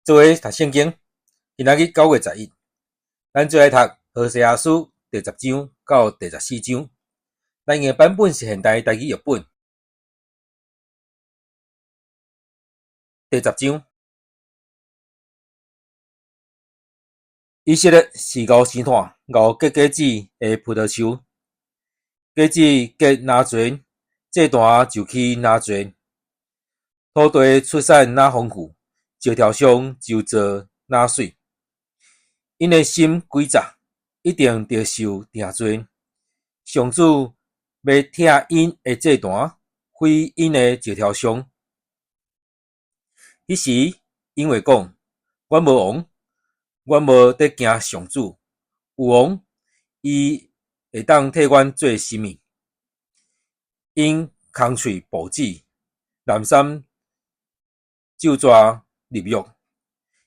做伙讀聖經，今仔日9月11，咱做伙讀何西阿書第十章到第十四章。咱用的版本是現代台語譯本。第十章，以色列是牛生炭、牛結果子的葡萄樹，果子結若濟，祭壇就起若濟，土地出產若豐富，石頭上就做若媠。𪜶的心詭詐，一定著受定罪。上主欲拆𪜶的祭壇，毀𪜶的石頭像。彼時，𪜶會講：阮無王，阮無佇驚上主；有王，伊會當替阮做啥物？𪜶空喙哺子，濫觴咒詛立約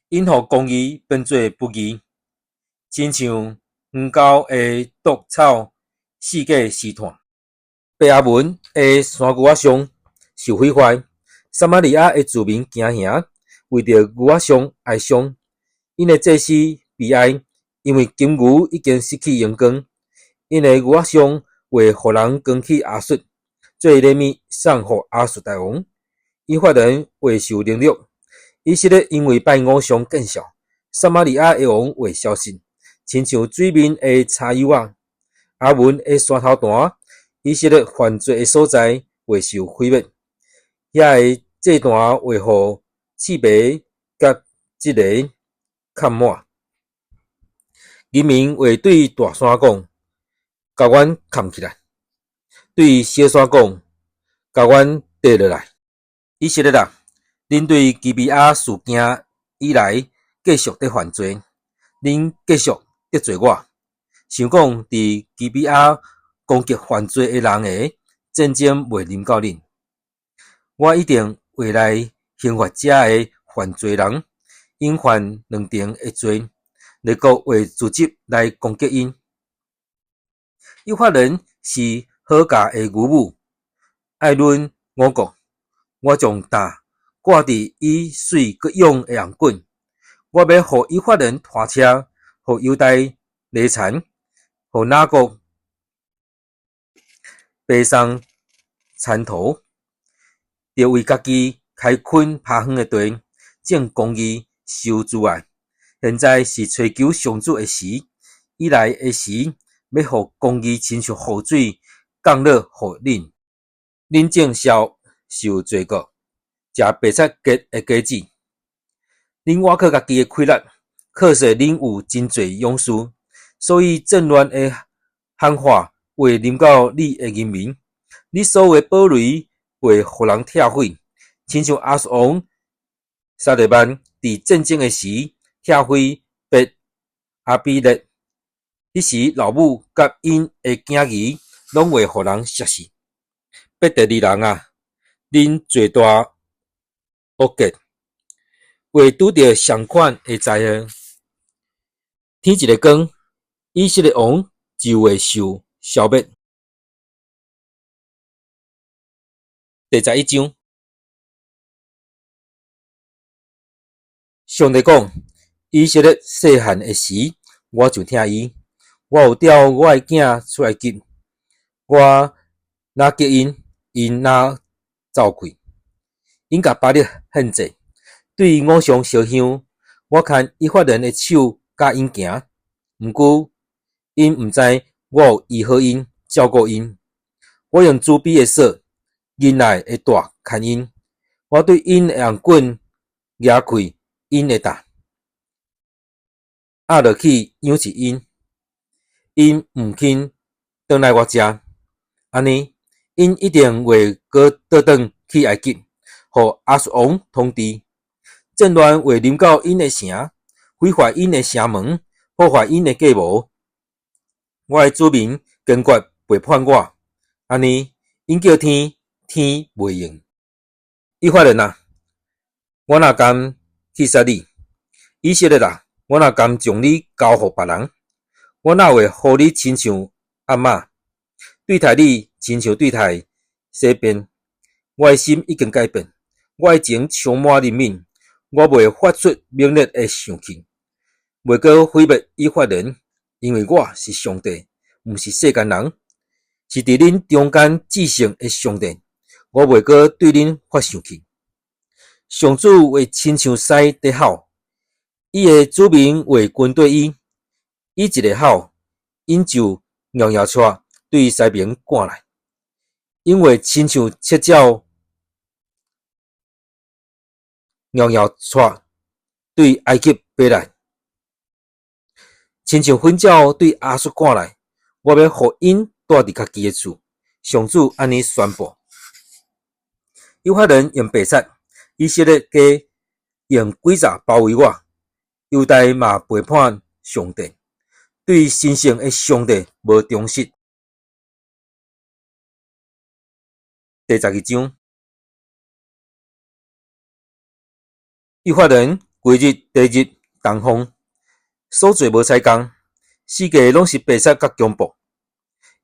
，𪜶予公義變做不義，親像園溝的毒草四界絲炭。伯亞文的山牛仔像受毀壞，撒瑪利亞的子民驚嚇，為著牛仔像哀傷。𪜶的祭司悲哀，因為金牛已經失去榮光。𪜶的牛仔像會予人扛去亞述，做禮物送予亞述大王。以法蓮會受凌辱，以色列因為拜偶像見笑，撒瑪利亞的王會消失，親像水面的柴油仔。亞汶的山頭壇，以色列犯罪的所在會受毀滅。遐的祭壇會予刺蝟佮蟄螺崁滿。人民會對大山講：共阮崁起來；對小山講：共阮綴落來。以色列啊，恁對基比亞事件以來繼續佇犯罪，恁繼續得罪我。想講佇基比亞攻擊犯罪的人的戰爭袂臨到恁，我一定會來刑罰遮的犯罪人，𪜶犯兩重的罪，列國會組織來攻擊𪜶。以法蓮是好教的牛母，愛攆五穀，我將擔掛佇伊媠閣勇的頷頸。我欲予以法蓮拖車，予猶大犁田，予雅各背送田土，著為家己開墾拍園的地，種公義，收慈愛。現在是揣求上主的時，伊來的時，欲予公義親像雨水降落予恁。恁種酵受罪過，食白菜結的果子。恁倚靠家己的氣力，靠勢恁有真濟勇士，所以戰亂的喊話會臨到你的人民。你所有的堡壘會予人拆毀，親像亞述王沙勒曼佇戰爭的時拆毀伯亞比勒。彼時老母佮𪜶的囝兒攏會予人殺死。伯特利人啊，恁罪大惡極，會拄著仝款的災禍。天一个光，以色列王就會受消滅。第十一章，上帝講：以色列細漢的時，我就疼伊；我有調我的囝出埃及，我若激𪜶，𪜶若走開。𪜶共巴力獻祭，對偶像燒香。我牽以法蓮的手教𪜶行，毋過𪜶毋知我有醫好𪜶，照顧𪜶。我用慈悲的索、仁愛的帶牽𪜶。我對𪜶的頷頸攑開𪜶的擔，壓落去養育𪜶。𪜶毋肯轉來我遮，按呢，𪜶一定會閣倒轉去埃及，予亞述王統治。戰亂會臨到𪜶的城，毀壞𪜶的城門，破壞𪜶的計謀。我的子民堅決背叛我，按呢，𪜶叫天，天袂應。以法蓮啊，我哪甘去殺你？以色列啊，我哪甘將你交予別人？我哪會予你親像押瑪，對待你親像對待洗便？我的心已經改變，我的情充滿憐憫，我袂發出猛烈的生氣，袂閣毀滅以法蓮，因為我是上帝，毋是世間人，是佇恁中間至聖的上帝。我袂閣對恁發生氣。上主會親像獅佇吼，伊的子民會軍隊伊，伊一个吼，𪜶就搖搖掣對西爿趕來，𪜶會親像赤鳥搖搖掣對埃及飛來，親像糞鳥對亞述趕來。我欲予𪜶蹛佇家己的厝。上主按呢宣布。以法蓮用白賊，以色列家用詭詐包圍我，猶大嘛背叛上帝，對神聖的上帝無忠實。第12章，以法蓮規日地入東風，所做無彩工，四界攏是白賊佮強暴。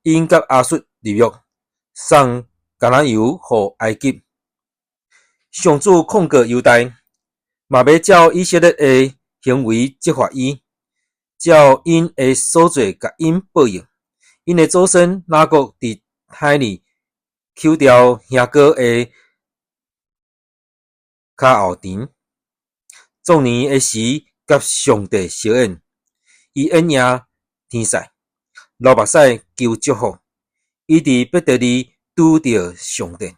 𪜶佮亞述立約，送橄欖油予埃及。上主控告猶大，嘛欲照以色列的行為責罰伊，照𪜶的所做共𪜶報應。𪜶的祖先雅各佇海裡搝牢兄哥的跤後腸，壯年的時佮上帝相演，伊演贏天使，流目屎求祝福。伊佇伯特利拄著上帝，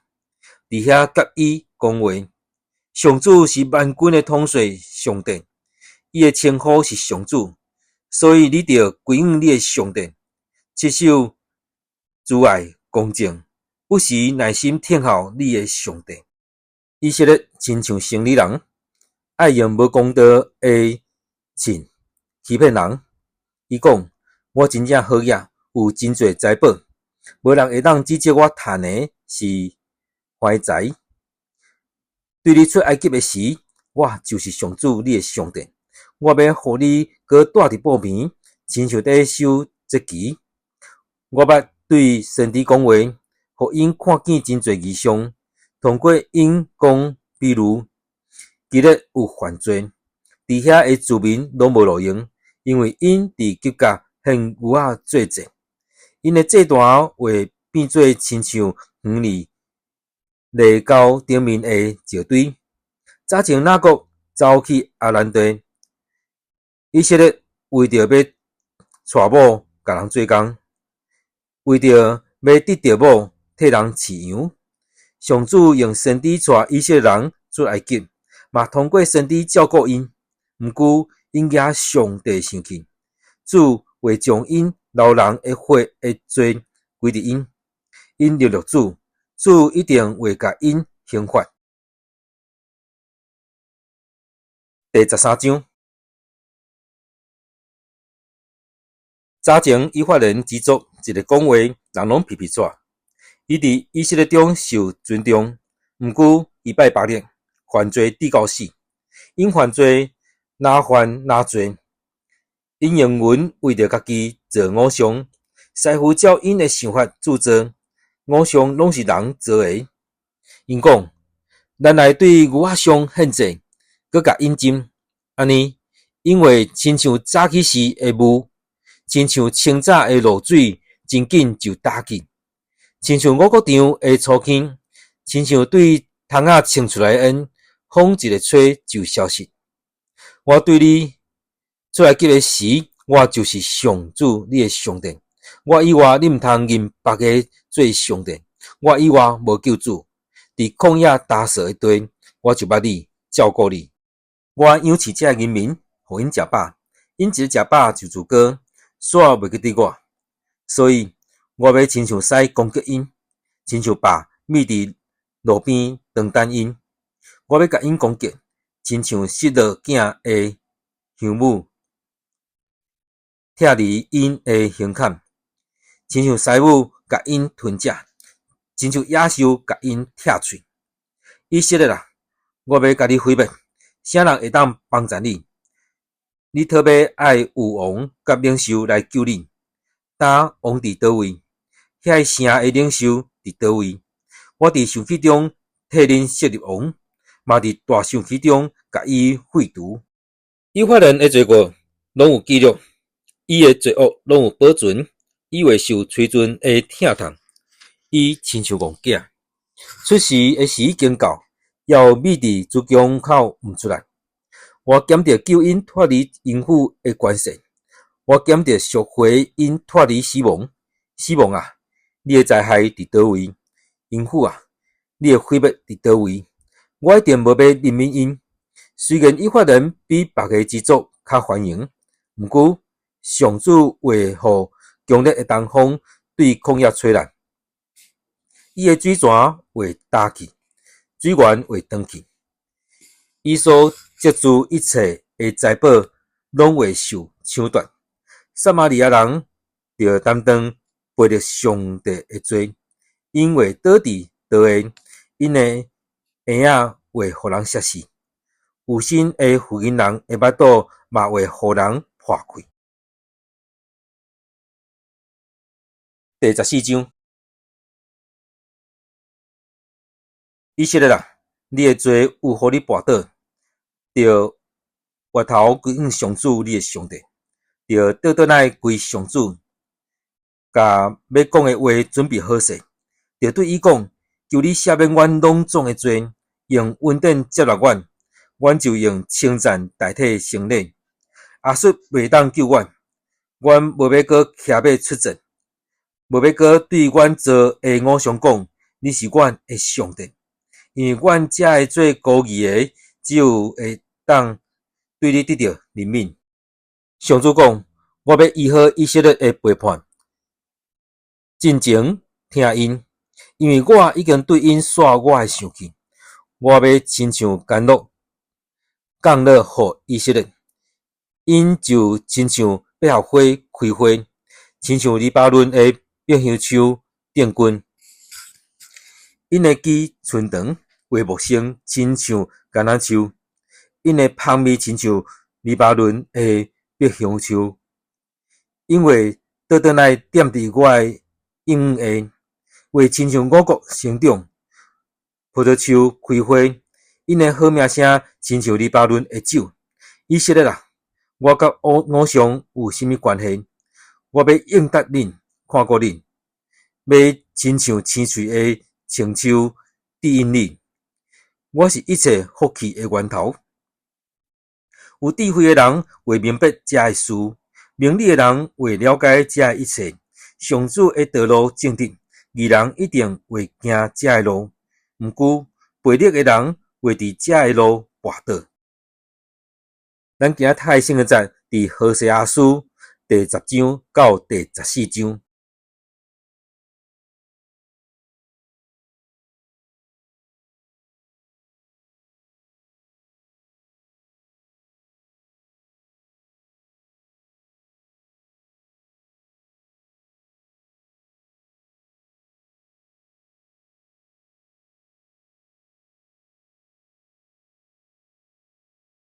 佇遐佮伊講話。上主是萬軍的統帥上帝，伊的稱呼是上主，所以你著歸向你的上帝，持守慈愛公正，不時耐心聽候你的上帝。以色列親像生理人，愛用無公道的秤欺騙人。伊講：我真正好額，有真濟財寶，無人會當指責我趁的是橫財。對你出埃及的時，我就是上主你的上帝。我欲予你閣蹛佇布邊，親像佇收節期。我捌對先知講話，予𪜶看見真濟異象，通過𪜶講比喻。基列有犯罪，佇遐的住民攏無路用，因為𪜶佇吉甲獻牛仔做祭，𪜶的祭壇會變做親像園裡犁溝頂面的石堆。早前雅各走去亞蘭地，以色列為著欲娶某共人做工，為著欲得著某替人飼羊。上主用先知帶以色列人出埃及，嘛通過先知照顧𪜶。毋過𪜶惹上帝生氣，主會將𪜶老人的血的罪歸佇𪜶。𪜶凌辱主，主一定會共𪜶刑罰。第13章，早前以法蓮之族一个講話，人攏皮皮掣。伊佇以色列中受尊重，毋過伊拜巴力，犯罪至到死。𪜶犯罪，若犯若罪。𪜶用銀為著家己做偶像，師傅照𪜶的想法鑄造，偶像攏是人做的。𪜶講：咱來對牛仔像獻祭，閣共𪜶浸，按呢，𪜶會親像早起時的霧，親像清早的露水，真緊就焦去；親像五穀場的粗糠，親像對窗仔衝出來的煙，風一个吹就消失。我對你出埃及的時，我就是上主你的上帝。我以外，你毋通認別个做上帝。我以外無救主。佇曠野焦燥的地，我就捌你，照顧你。我養飼這人民，予𪜶食飽，𪜶一个食飽就自高，煞袂記得我。所以，我欲親像獅攻擊𪜶，親像豹覕佇路邊等等𪜶。我欲共𪜶攻擊，親像失落囝的鄉母，拆離𪜶的胸坎，親像獅母共𪜶吞食，親像野獸共𪜶拆喙。以色列啊，我欲共你毀滅，啥人會當幫贊你？你討欲愛有王佮領袖來救你？今王佇佗位？遐个城的領袖佇佗位？我佇生氣中替恁設立王，嘛佇大生氣中共伊廢除。以法蓮的罪過攏有記錄，伊的罪惡攏有保存，伊會受捶錞的疼痛，伊親像戇囝。出世的時已經到，猶有覕佇子宮口毋出來。我減著救𪜶脫離淫婦的權勢，我減著贖回𪜶脫離死亡。死亡啊，你的災害佇佗位？淫婦啊，你的毀滅佇佗位？我一定無欲憐憫𪜶。雖然以法蓮比別个支族較繁榮，毋過上主會予強烈的東風對曠野吹來，伊的水泉會焦去，水源會斷去，伊所積聚一切的財寶攏會受搶奪。撒瑪利亞人著擔當背逆上帝的罪，𪜶會倒佇地下，𪜶的嬰仔會予人殺死。有身的婦人的腹肚嘛會予人破開。第14章，以色列啊，你的罪有予你跋倒，著回頭歸向上主你的上帝，著倒轉來歸上主，共欲講的話準備好勢，著對伊講：求你赦免阮攏總的罪，用恩典接納阮。阮就用稱讚代替牲禮。亞述袂當救阮，阮無欲閣騎馬出戰，無欲閣對阮造的偶像講：你是阮的上帝。因為阮這个做孤兒的，只有會當對你得著憐憫。上主講：我欲醫好以色列的背叛，進前疼𪜶，因為我已經對𪜶煞我的生氣，我欲親像甘露降落予以色列，𪜶就親像百合花開花，親像黎巴嫩的百香樹頂根。𪜶的枝伸長，會茂盛，親像橄欖樹；𪜶的芳味親像黎巴嫩的百香樹。𪜶會倒轉來踮佇我的蔭下，會親像五穀成長，葡萄樹開花。𪜶的好名聲親像黎巴嫩的酒。以色列啊，我佮偶像有啥物關係？我欲應答恁，看顧恁，欲親像青翠的松樹指引你。我是一切福氣的源頭。有智慧的人會明白這个事，明理的人會了解這个一切。上主的道路正直，義人一定會行這个路。毋過悖逆的人會佇這个路跋倒。咱今仔讀的聖經節佇何西阿書第10章到第14章。